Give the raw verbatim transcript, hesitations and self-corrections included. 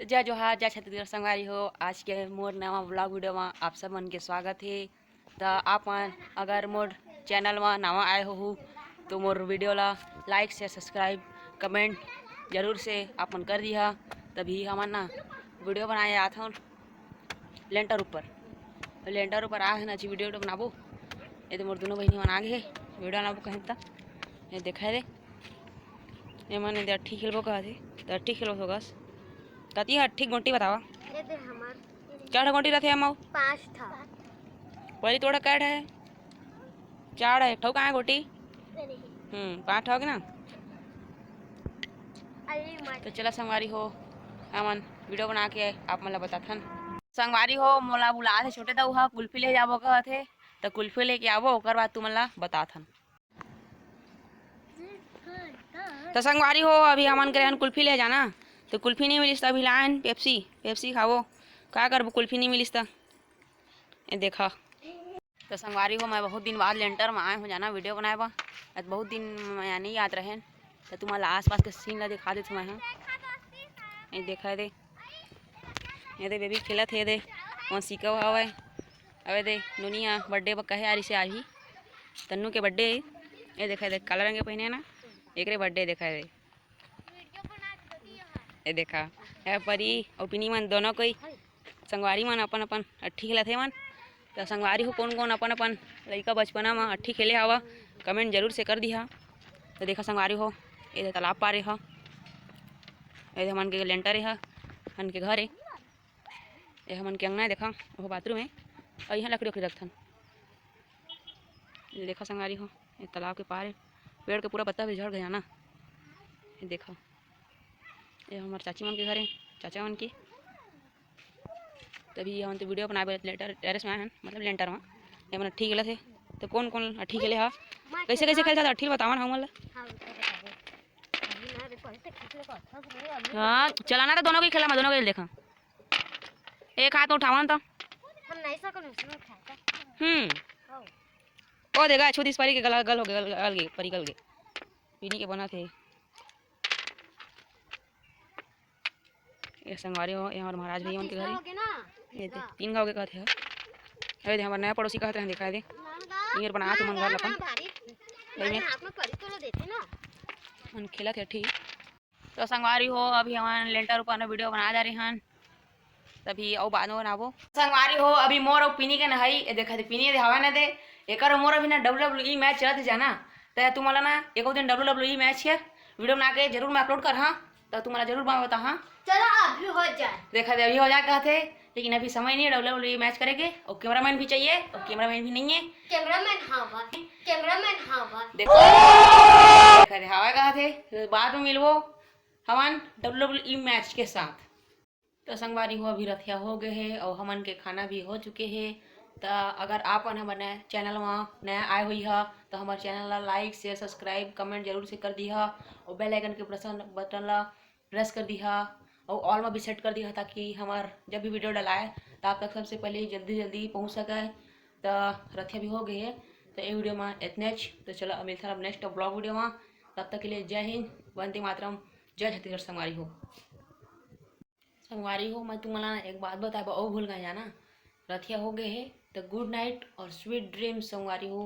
तो जय जोहार, जय छत्तीसगढ़ संगवारी हो। आज के मोर नवा vlog video में आप सब मन के स्वागत हे। तो आप मन अगर मोर channel में नवा आए हो, तो मोर video ला like, share, subscribe, comment जरूर से आप मन कर दिहा। तभी हमन ना video बनाए आथन लेंटर ऊपर। तो लेंटर ऊपर आ हे ना जी, video, video बनाबो। ये तो मोर दोनों बहिनी मन आ गे हे, video बनाबो कहें त। ये देखा दे, ये मन ये अट्ठी खेलबो कहत हे, तो अट्ठी खेलबो होगस। कति हे अट्ठी गोटी बतावा? ये दे हमर चार ठो गोटी रथे अमाऊ? पाँच ठा। पहली तोड़ा कै ठा हे? चार हे, एक ठो कहाँ हे गोटी? हम्म, पाँच ठो के ना। अरे मत। तो चला संगवारी हो, हमन video बना के आप मन ला बताथन। संगवारी हो, मोला बुलात हे छोटे दाऊ हा, कुल्फी ले जाबो कहत हे, तो कुल्फी लेके आबो, ओकर बाद तुमन ला बताथन। तो संगवारी हो, अभी हमन के रहन कुल्फी ले जाना, तो कुल्फी नहीं मिलिस, तो अभी लायन पेप्सी, पेप्सी खाबो। का करबो, कुल्फी नहीं मिलिस त। ये देखा, तो संगवारी हो, मैं बहुत दिन बाद लेंटर में आए हूँ जाना video बनाए बर। आज बहुत दिन मैं नहीं आत रहेन, तो तुम्हारा आसपास के scene ला दिखा देथूँ मैं ह। ये देखा दे, ये दे baby खेलत हे, ये दे वंशिका हवय, अबे दे नोनिया birthday बर कहे आ रही से आही, तन्नू के birthday। ये देखा दे काला रंग के पहने हे ना, एकरे birthday देखा दे। ये देखा, ये परी अउ पिनी मन दोनों कोई संगवारी मन अपन अपन अट्ठी खेलत हे मन। तो संगवारी हो, कौन कौन अपन अपन लइका बचपना म अट्ठी खेले हवा, comment जरूर से कर दिहा। तो देखा संगवारी हो, ये दे तालाब पारे ह, ये दे हमन के लेंटर हे, हमन के घर हे, ये हमन के अंगना हे, देखा वो bathroom हे, अउ यहाँ लकड़ी उकड़ी रखथन। ये देखा संगवारी हो, ये तालाब के पार हे, पेड़ के पूरा पत्ता भी झड़ गया ना। ये देखा, ये हमर चाची मन के घर हे, चाचा मन के। तभी हमन तो video बनाए बर लेंटर, terrace में आए हन, मतलब लेंटर में। ये मन अट्ठी खेलत हे, तो कौन कौन अट्ठी खेले हा, कैसे कैसे खेलता था अट्ठी ल बतावन हमन ला। हाँ, चलाना तो दोनों को ही खेला, मैं दोनों को ही देखा। एक हाथ उठावन तो। हम नहीं सकल उसमें उठाता। हम्म। हाँ। ओ देखा, छुदी परी के गला गल हो गए, गल, गल गए, परी गल गए। पीनी के बना थे। ये संगवारी हो, ये हमारे महाराज भैया मन के घर हे। ये दे, तीन गाँव के कहत हे। अरे दे, हमारे नया पड़ोसी कहत रहे, दिखाई दे। ये बनात हे मन घर अपन। भारी। अरे हाथ में परी तो देते ना। मन खेलत हे ठीक। तो संगवारी हो, अभी हमन लेंटर ऊपर में video बना जा रहे हन, तभी अउ बाद में बनाबो। संगवारी हो, अभी मोर अउ पिनी के नहाई, ये देखा दे, पिनी दे हवा न दे, एकर मोर अभी ना W W E match चलत हे जाना, त तुमला ना एको दिन W W E match के video बना के जरूर मैं upload कर हाँ, त तुमला जरूर मैं बता हाँ। चलो अभी हो जाए। देखा दे, अभी हो जाए कहत हे, लेकिन अभी समय नहीं है W W E match करे के, और cameraman भी चाहिए, और cameraman भी नहीं है। Cameraman हाँ बा, cameraman हाँ बा। देखो, देखा दे, हवा कहत हे, बाद में मिलबो हमन W W E match के साथ। तो संगवारी हो, अभी रथिया हो गए हे और हमन के खाना भी हो चुके हे। त अगर आप मन हमर नया channel में नया आए हुई ह, तो हमारे channel ला like, share, subscribe, comment जरूर से कर दिहा और bell icon के press button ला press कर दिहा और all में भी set कर दिहा, ताकि हमार जब भी video डलाए तो आप तक सबसे पहले जल्दी जल्दी पहुँच सके। तो रथिया भी हो गए हे, तो ये video में इतने च। तो चलो, अब मिलता है next vlog video में। तब तक के लिए जय हिंद, वंदे मातरम, जय छत्तीसगढ़ संगवारी हो। संगवारी हो, मैं तुमला एक बात बताए बर अउ भूल गए जाना, रथिया हो गए हे, तो good night और sweet dreams संगवारी हो।